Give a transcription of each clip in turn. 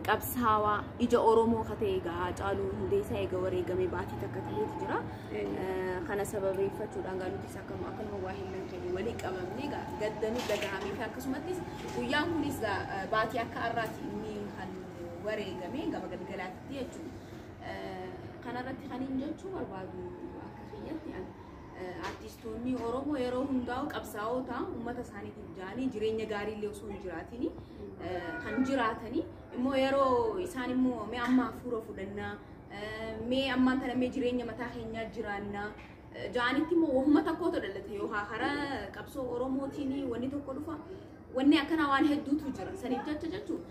Qabsaawaa ija Oromoo ka ta'e egaa Haacaaluu Hundeessaa eega wareegamee baatii takka ta'eetu jira. Kana sababeeffachuudhaan gaa nutis akkanuma waa hin keenya walii qabamnee gaddanii dhagahamee fi akkasumattis guyyaan kunis baatii akka har'aati inni kan wareegame gama galgalaatti jechuudha. Kanarratti kan hin jechuu barbaadu akka kiyyatti artistoonni Oromoo yeroo hundaa'u qabsaa'ota uummata isaaniitiif ja'anii jireenya gaarii illee osoo hin jiraatin kan jiraatanii immoo yeroo isaan immoo mee amma hafuura fudhannaa mee ammaan tana mee jireenya mataa keenyaa jiraannaa ja'anitti immoo wahuma tokkotu dhalate yoo karaa qabsoo Oromootiin wanni tokko dhufa wanni akkanaa waan hedduutu jira saniif jecha jechuun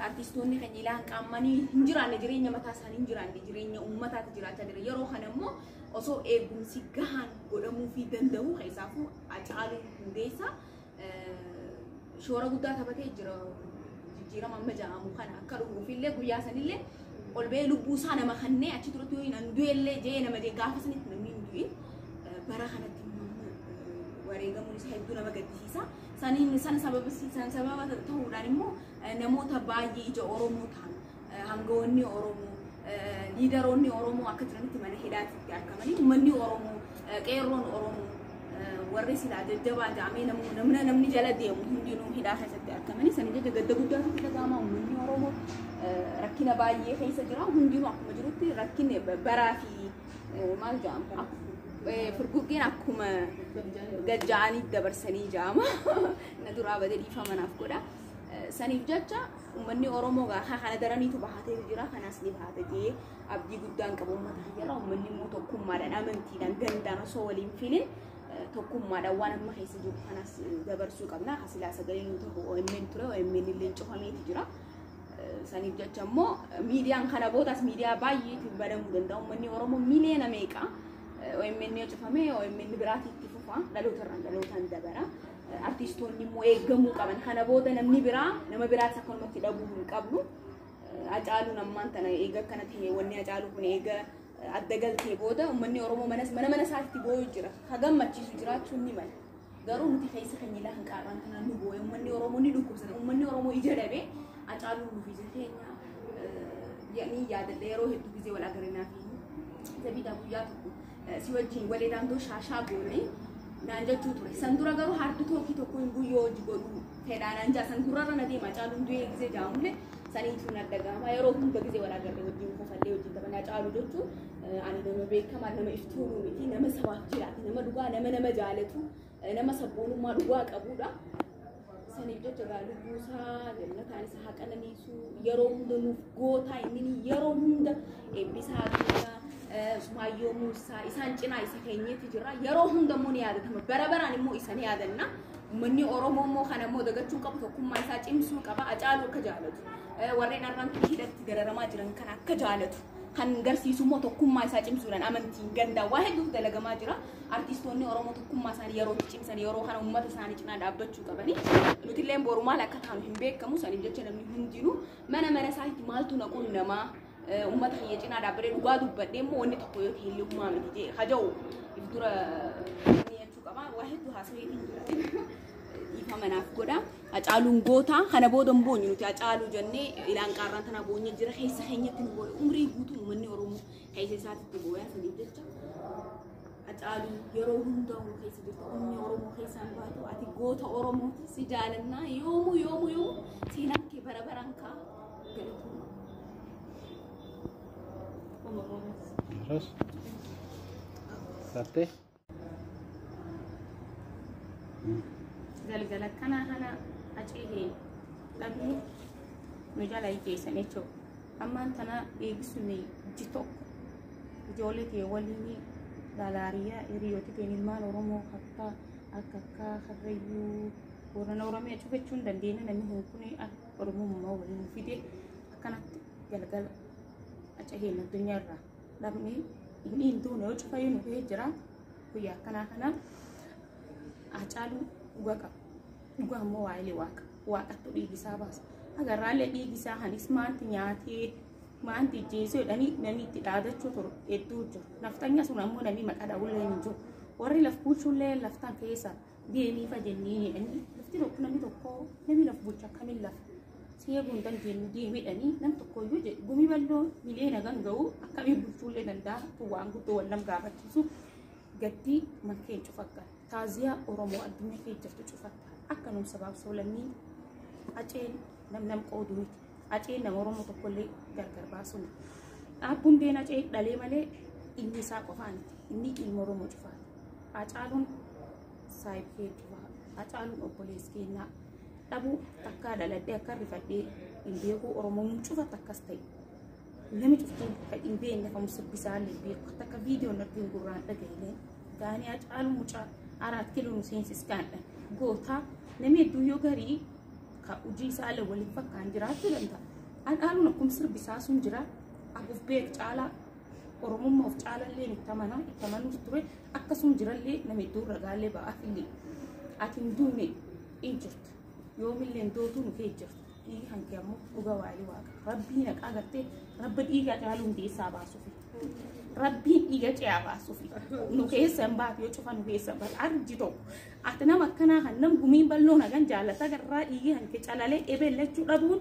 artistoonni keenya ilaan qaammanii hin jiraanne jireenya mataa isaanii hin jiraanne jireenya uummataatti jiraachaa jira yeroo kana immoo osoo eegumsi gahaan godhamuu fi danda'u keessaafuu Haacaaluu Hundeessaa shoora guddaa taphatee jira jijjiirama amma jedhamu kana akka dhufuufillee guyyaa sanillee ol ba'ee lubbuu isaa nama kannee achi turetti yoo hin du'ellee jee nama jee gaafa sanitti namni hin du'in bara kanatti wareegamuun isaa hedduu nama gaddisiisa. Saniin san sababa ta'uudhaan immoo namoota baay'ee ija Oromoo ta'an hangawoonni Oromoo liidaroonni Oromoo akka jiranitti mana hidhaatti argamanii uummanni Oromoo qeerroon Oromoo warri silaa jajjabaa jedhamee namni jala deemu hundinuu hidhaa keessatti argamanii sanii jecha gadda guddaatu dhaga'ama uummanni Oromoo rakkina baay'ee keessa jira hundinuu akkuma jirutti rakkinni baraa fi maal jedhama furguggeen akkuma gajja'anii dabarsanii jedhama na duraa badee dhiifama naaf godha. Saniif jecha uummanni Oromoo kana daraniitu bahatee jira kanaas ni bahata jee abdii guddaan qabu uummata kiyyarra uummanni immoo tokkummaadhaan amantiidhaan gandaan osoo waliin filin tokkummaadhaan waan amma keessa jiru kanaas dabarsuu qabna. Silaa sagalee nu ta'u OMN ture OMN illee cufameeti jira. Saniif jecha immoo miidiyaan kana boodaas miidiyaa baay'eetu banamuu danda'a. Uummanni Oromoo miliyoona meeqa OMN yoo cufame OMN biraatti itti fufa dhalootarraan dhalootaan dabara. Artistoonni immoo eeggamuu qaban. Kana booda namni biraa nama biraas akkanumatti dhabuu hin qabnu. Hacaaluun ammaan tana eega akkana ta'e wanni Hacaaluu kun eega adda galtee booda uummanni Oromoo mana mana isaatti boo'u jira. Ka gammachiisu jiraachuun ni mala. Garuu nuti keessa keenya ilaa hin qaarraan kanaan nu boo'e uummanni Oromoo ni dhukkubsata. Uummanni Oromoo ija dhabee Hacaaluun nuuf ija keenya ni yaadadha yeroo hedduu gizee wal agarinaa fi zabiidhaa guyyaa tokko si wajjin waleedaantoo shaashaa goonee naan jechuu ture. San dura garuu hardi tookii tokko hin guyyoo hojii godhuu fedhaa naan jaa san gurrarra na deema Hacaaluun du'ee gizee jaamullee saniitu na dhagahama yeroo hunda gizee wal agarree wajjin kofallee wajjin taphanne Hacaaluu jechuun Ani nama beekamaa nama iftuuluu miti, nama sabaaf jiraate, nama dhugaa, nama nama jaalatu, nama sabboonummaa dhugaa qabudha. Saniif jecha gaa lubbuu isaa jannataan isa haa qananiisu. Yeroo hunda nuuf gootaa inni, yeroo hunda eebbisaa addunyaa, Sumaayyoo Muusaa isaan cinaa isa keenyeeti jira. Yeroo hunda immoo ni yaadatama. Bara baraan immoo isa ni yaadanna. Uummanni Oromoo immoo kana immoo dagachuu qabu, tokkummaa isaa cimsuu qaba. Hacaaluu akka jaalatu, warreen arraan hidhatti dararamaa jiran kana akka jaalatu kan garsiisu immoo tokkummaa isaa cimsuudhaan amantiin gandaa waa hedduutu dalagamaa jira. Artistoonni Oromoo tokkummaa isaanii yeroo itti cimsan yeroo kana uummata isaanii cinaa dhaabbachuu qabani. Nuti illee boru maal akka taanu hin beekamu. Saniif jecha namni hundinuu mana mana isaatti maaltu naquun namaa uummata kiyya cinaa dhaabbatee dhugaa dubbadhee immoo wanni tokko yoo ta'e hiyyummaa miti jee haja'u if dura jechuu qaba. Waa hedduu haasawee jira. Dhiifa manaaf godha. Hacaaluun goota. Kana booda hin boonyu nuti Hacaaluu jennee ilaan qaarraan tana boonye jira, keessa keenyatti nu booya. Umrii guutuu uummanni Oromoo keessa isaatti booya. Saniif jecha Hacaaluu yeroo hundaa keessa jirta. Onni Oromoo keessaan baatu, ati goota Oromooti, si jaalannaa yoomuu yoomuu yoomuu, seenaan kee bara baraan kaa galatooma. Terus? Sate? Galgala kana kana acee dhabni nu jala geessan jechuudha. Ammaan tana eegisune ji tokko ijoollee ta'e waliin dhalaariyaa hiriyoota ta'e ilmaan Oromoo akka akka akka Karrayyuu, Boorana, Oromiyaa cufachuu hin dandeenye. Namni kun Oromummaa waliin fide akkanatti galgala acaheen addunyaa irraa dhabni inni hin duune yoo cufayyuu nu gahee jira. Guyyaa akkanaa kana Hacaaluu dhugaa qaba. Dhugaa immoo waa'ee waaqa. Waaqattu dhiigisaa baasa. Agarraallee dhiigisaa hanis maanti nyaatee maanti ijjeesee jedhanii namni itti dhaadachuu turu hedduu jiru. Naftanya sun ammoo namni maqaa dha'ullee hin jiru. Warri laf bulchullee laftaan keessa deemiifa jennee jedhanii lafti tokko namni tokko namni laf bulcha akkamiin lafa seeguu hin dandeenyu deemedhanii nam tokkoyyuu jedhu gumii bal'oo miliyoona ganga'u akkamiin bulchuullee danda'a waan guddoo wal nam gaafachiisu. Gaddii mankeen cufakka taaziyaa Oromoo addunyaa keessa jirtu cufatta akka nuun sabaaf sablammii aceen nam nam qoodu miti, aceen nama Oromoo tokkollee gargar baasu miti. Dhaabbuun deen acee dhalee malee ilmi isaa qofaa miti, inni ilma Oromoo cufaati. Hacaaluun saayib kee cufaa, Hacaaluun obboleessi keenyaa dhabuu takkaa dhaladhee akka rifadhee hin beeku. Oromoon cufata akkas ta'e namni cuftuu kan hin beekne kan sibbisaallee beeku takka viidiyoon argin gurraan dhaga'ilee gaanii Hacaaluu mucaa 4 kiiloo nu seensis gaadha gootaa namni hedduu yoo garii ka hojii isaallee waliin fakkaan jiraachuu danda'a. Hacaaluun akkuma sirbisaa sun jira abuuf beek caalaa Oromummaa of caalallee itti amanaa itti amanuus ture akkasuma jirallee nama hedduu ragaallee ba'aaf illee ati hin duune hin jirtu, yoomillee hin dootuu nu kee jirtu. Dhiigi hanke ammoo dhuga waa'ee waaqa rabbii naqaa gartee rabbi dhiiga Hacaaluu Hundeessaa baasuufi rabbiin dhiiga ce'aa baasuufi nu keessa hin baatu yoo cufa nu keessa hin baatu arji tokko ati nama akkanaa kan nam gumiin bal'oon hagan jaalata garraa dhiigi hanke calalee ebeellachuu dhabuun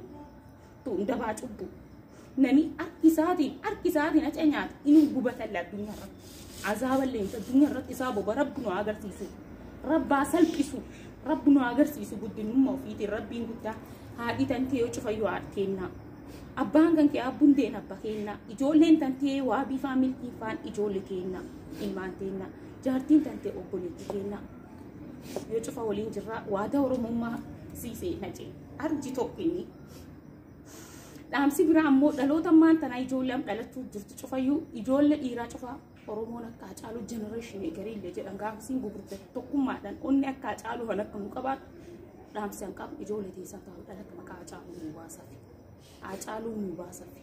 tun dabaa cubbu. Nami harki isaatiin aca nyaata inni gubatallee addunyaa irratti azaaballee addunyaa irratti isaa boba rabbi nu agarsiisu, rabbaa salphisu, rabbi nu agarsiisu guddinummaa ofiitiin. Rabbiin guddaa haadhi tantee yoo cufayyuu haadha kennaa, abbaan kan kee abbuun deen abba kennaa, ijoolleen tantee waa bifaa milkii faan ijoollee kennaa, ilmaan teennaa, jaartiin tantee obboleettii kennaa yoo cufa waliin jirraa waadaa Oromummaa siisee nacee arji tokko inni. Dhaamsi biraa ammoo dhaloota ammaan tanaa ijoollee am dhalachuu jirtu cufayyuu ijoollee dhiiraa cufaa Oromoon akka Hacaaluu generation gariillee jedhan gaafasiin gurgurdate tokkummaadhaan onni akka Hacaaluu kan akka nu qabaatu dhaamsi an qabu ijoollee teessaa ta'uu dhalata maqaa Hacaaluu nu baasafi. Hacaaluu nu baasafi.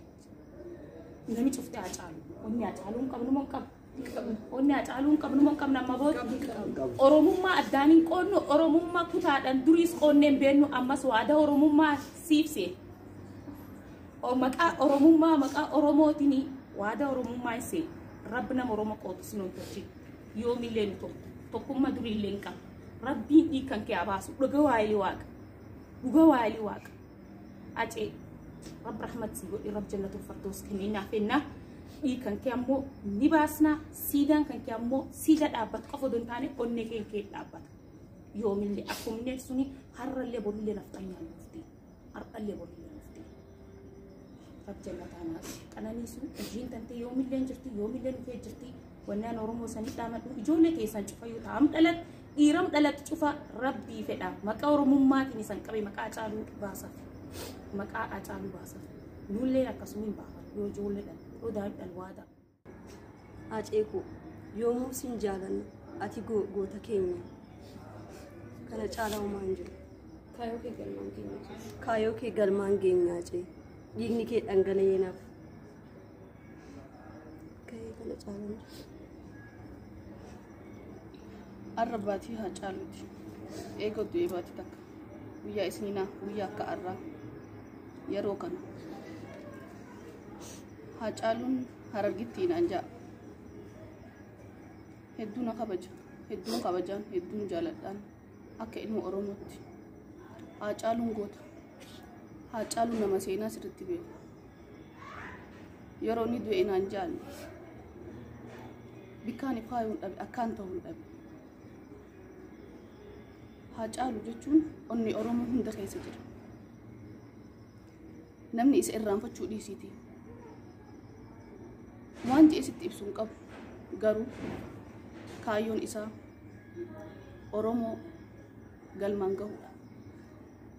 Nami cufte Hacaaluu. Onni Hacaaluu hin qabnu moo hin qabnu? Onni Hacaaluu hin qabnu moo hin qabnu amma booda? Oromummaa addaan hin qoonnu, Oromummaa kutaadhaan duriis qoonnee hin beennu, ammas waadaa Oromummaa siifsee. Maqaa Oromummaa maqaa Oromootiin waadaa Oromummaa hin seenu. Rabbi nama Oromoo qootu sin tolchi. Yoomillee nu tokko. Tokkummaa duriillee hin qabu. Rabbiin dhiikan kee baasu. Dhuga waayilii waaqa. Dhuga waayilii waaqa. Acee Rabbi rahmat si godhi, Rabbi jannatul firdaus kennee fennaa. Dhiikan kee ammoo ni baasnaa. Siidaan kan kee ammoo siida dhaabbatu qofa osoo hin taane onnee kee kee dhaabbata. Yoomillee akkuma suni har'allee borullee nafxanyaan dhufte. Har'allee borullee dhufte. Rabbi jannataa naas qananiisu hojiin tantee yoomillee jirti yoomillee dhufee jirti wannaan Oromoo sanii dhaamadhu ijoollee keessan cufayyuu ta'am dhalat dhiiram dhalat cufa Rabbii fedha maqaa Oromummaatiin isan qabe maqaa Hacaaluu baasaaf maqaa Hacaaluu baasaaf nullee akkasumiin baafan yoo ijoollee dhan yoo daa'im dhan waada. Hacee koo yoomuu sin jaalanna ati goota keenya kana caalaa homaa hin jiru. Kaayyoo kee galmaan keenya. Kaayyoo kee galmaan keenya Hacee dhiigni kee dhangala'ee naaf. Ka'ee kana caalaa hin jiru. Arra baatii Hacaaluuti. Eega du'ee baatii takka. Guyyaa isniinaa guyyaa akka arraa yeroo kana. Hacaaluun Harargittii naan ja'a. Hedduu na kabaja. Hedduun kabajaan hedduun jaaladhaan akka ilma Oromootti. Hacaaluun goota. Hacaaluun nama seenaa sirriitti beeku. Yeroo inni du'e naan jaalle. Bikkaan faayuun dhabe akkaan ta'uun dhabe. Hacaaluu jechuun onni Oromoo hunda keessa jira. Namni isa irraanfachuu dhiisiiti. Waan ta'e sitti ibsu hin qabu. Garuu kaayyoon isaa Oromoo galmaan gahuudha.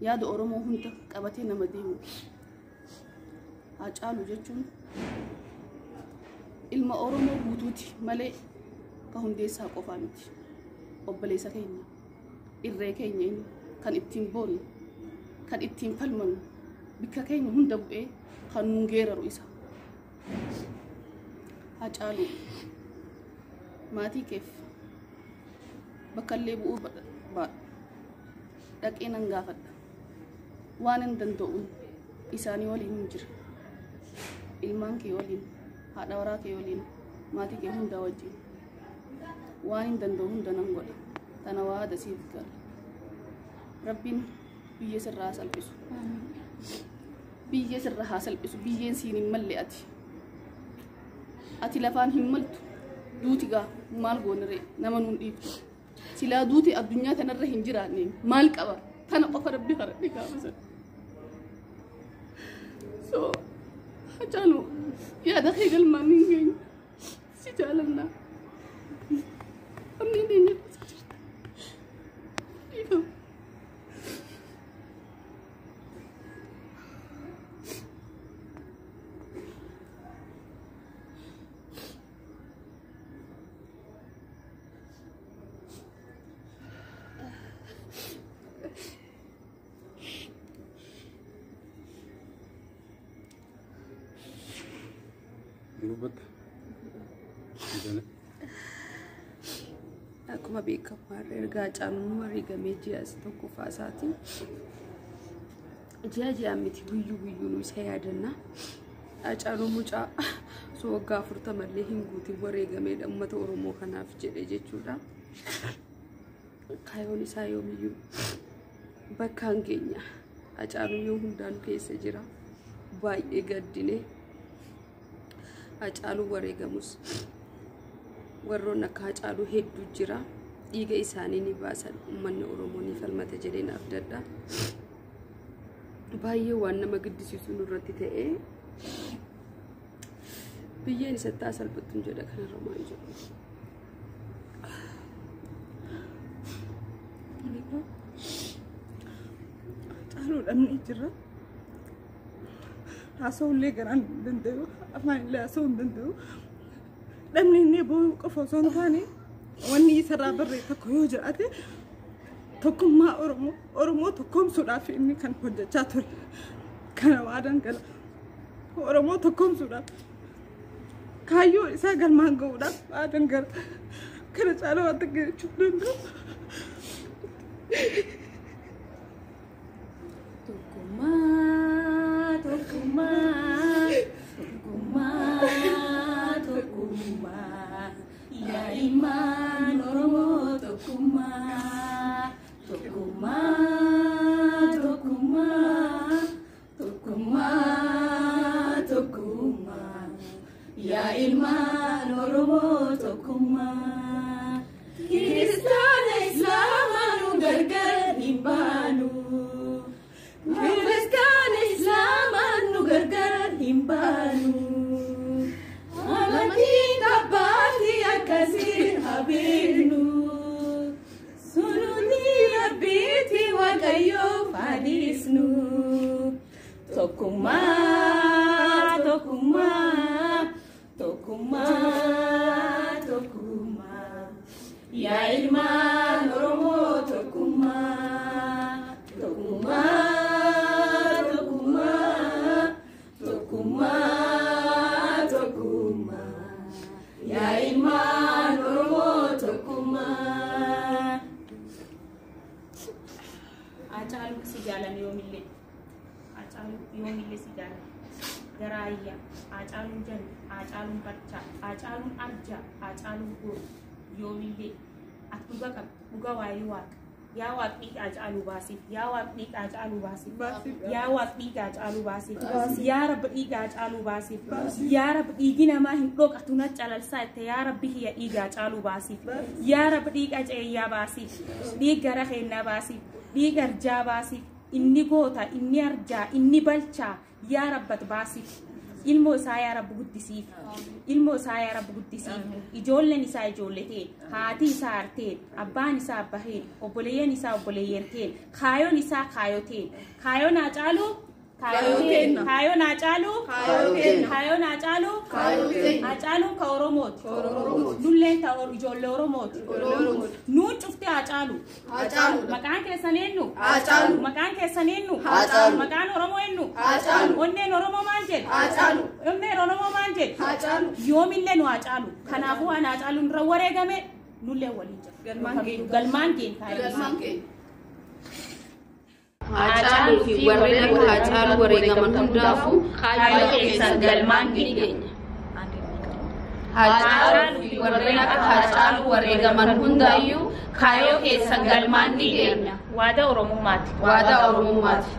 Yaada Oromoo hunda qabatee nama deemudha. Hacaaluu jechuun ilma Oromoo guutuuti malee ka hundeessaa qofaa miti. Obboleessa keenya, irree keenya inni kan ittiin boonnu, kan ittiin falmannu, bikka keenya hunda bu'ee kan nuun geeraru isa. Hacaaluu maatii keef bakka illee bu'uu baadhu. Dhaqee nan gaafadha. Waan hin danda'uun isaanii waliin hin jira. Ilmaan kee waliin, haadha waraa kee waliin, maatii kee hunda wajjin. Waan hin danda'u hunda nan godha. Tana waada siif gala. Rabbiin biyya sirraa haa salphisu. Biyya sirraa haa salphisu. Biyyeen siin hin malle ati. Ati lafaan hin maltu. Duuti gaa maal gooniree nama nuun dhiiftu. Silaa duuti addunyaa kanarra hin jiraanne maal qaba? Tana qofa Rabbi kadhadhe gaafa sana. So Hacaaluu yaada kee galmaan hin geenye. Si jaalannaa. Onneen keenya keessa jirta. Dhiifama. Dubbatta. Akkuma beekamu har'a erga Hacaaluun wareegamee ji'a tokkoffaa isaatiin ji'a ji'aan miti guyyuu guyyuu nu isa yaadanna. Hacaaluun mucaa osoo waggaa 40 illee hin guutin wareegameedha uummata Oromoo kanaaf jedhe jechuudha. Kaayyoon isaa yoomiyyuu bakka hin geenye. Hacaaluun yoo hundaanuu keessa jira. Baay'ee gaddine. Hacaaluun wareegamus warroonni akka Hacaaluu hedduu jira. Dhiiga isaanii ni baasan uummanni Oromoo ni falmata jedheen abdadha. Baay'ee waan nama gaddisiisu nurratti ta'ee biyyeen isatti haa salphattu jedha kanarra maal jedhu. Hacaaluu dhabnee jirra. Haasa'ullee garaan hin danda'u, afaan illee haasa'uu hin danda'u. Dhabni inni boo'uu qofa osoo hin taane wanni isarraa barree tokko yoo jiraate tokkummaa Oromoo Oromoo tokkoomsuudhaaf inni kan hojjechaa ture. Kana waadaan gala. Oromoo tokkoomsuudhaaf kaayyoo isaa galmaan ga'uudhaaf waadaan gala. Kana caalaa waan takka jechuu hin danda'u. Tokkummaa, tokkummaa, tokkummaa, tokkummaa. Yaa ilmaan Oromoo tokkummaa, tokkummaa, tokkummaa, tokkummaa, tokkummaa. Yaa ilmaan Oromoo tokkummaa. Kiristaana Islaamaa nu gargar hin baanu. Kiristaana Islaamaa nu gargar hin Tokkummaa, tokkummaa, tokkummaa, tokkummaa. Yaa ilmaan Oromoo tokkummaa, tokkummaa, tokkummaa, tokkummaa, tokkummaa. Yaa ilmaan Oromoo tokkummaa. Hacaaluu si jaalan yoomillee. Hacaaluu yoomillee si jaalan. Garaayyaa, Hacaaluun janna, Hacaaluun barchaa, Hacaaluun arjaa, Hacaaluun goota yoomillee. Ati dhuga qabda, dhuga waa'ee waaqa. Yaa waaq dhiiga Hacaaluu baasiif, yaa waaq dhiiga Hacaaluu baasiif, yaa waaq dhiiga Hacaaluu baasiif, yaa Rabbi dhiiga Hacaaluu baasiif, yaa Rabbi dhiigi namaa hin dhoqatu na calalsaa itti yaa Rabbi hiyya dhiiga Hacaaluu baasiif, yaa Rabbi dhiiga ceeyyaa baasiif, dhiiga gara keennaa baasiif, dhiiga arjaa baasiif, inni goota, inni arjaa, inni balchaa, yaa Rabbat baasiif. Ilmoo isaa yaa Rabbi guddisiif. Ilmoo isaa yaa Rabbi guddisiif. Ijoolleen isaa ijoollee ta'e, haati isaa harteen, abbaan isaa abbaheen, obboleeyyan isaa obboleeyyan ta'e, kaayoon isaa kaayoo ta'e. Kaayoon Hacaaluu kaayoo ta'e. Kaayoon Hacaaluu kaayoon Hacaaluu Hacaaluun ka Oromooti. Nulleen ta ijoollee Oromooti. Nuun cufti Hacaaluu. Maqaan keessan eenyu? Maqaan keessan eenyu? Maqaan Oromoo eenyu? Onneen Oromoo maal jedhe? Onneen Oromoo maal jedhe? Yoomillee nu Hacaalu. Kanaafuu waan Hacaaluun irra wareegame nullee waliin jira. Galmaan keenya. Hacaaluu fi warreen akka Hacaaluu wareegaman hundaafuu kaayyoo keessan galmaan keenya. Hacaaluu fi warreen akka Hacaaluu wareegaman hundaayyuu kaayyoo keessan galmaan ni keenya. Waadaa Oromummaati. Waadaa Oromummaati.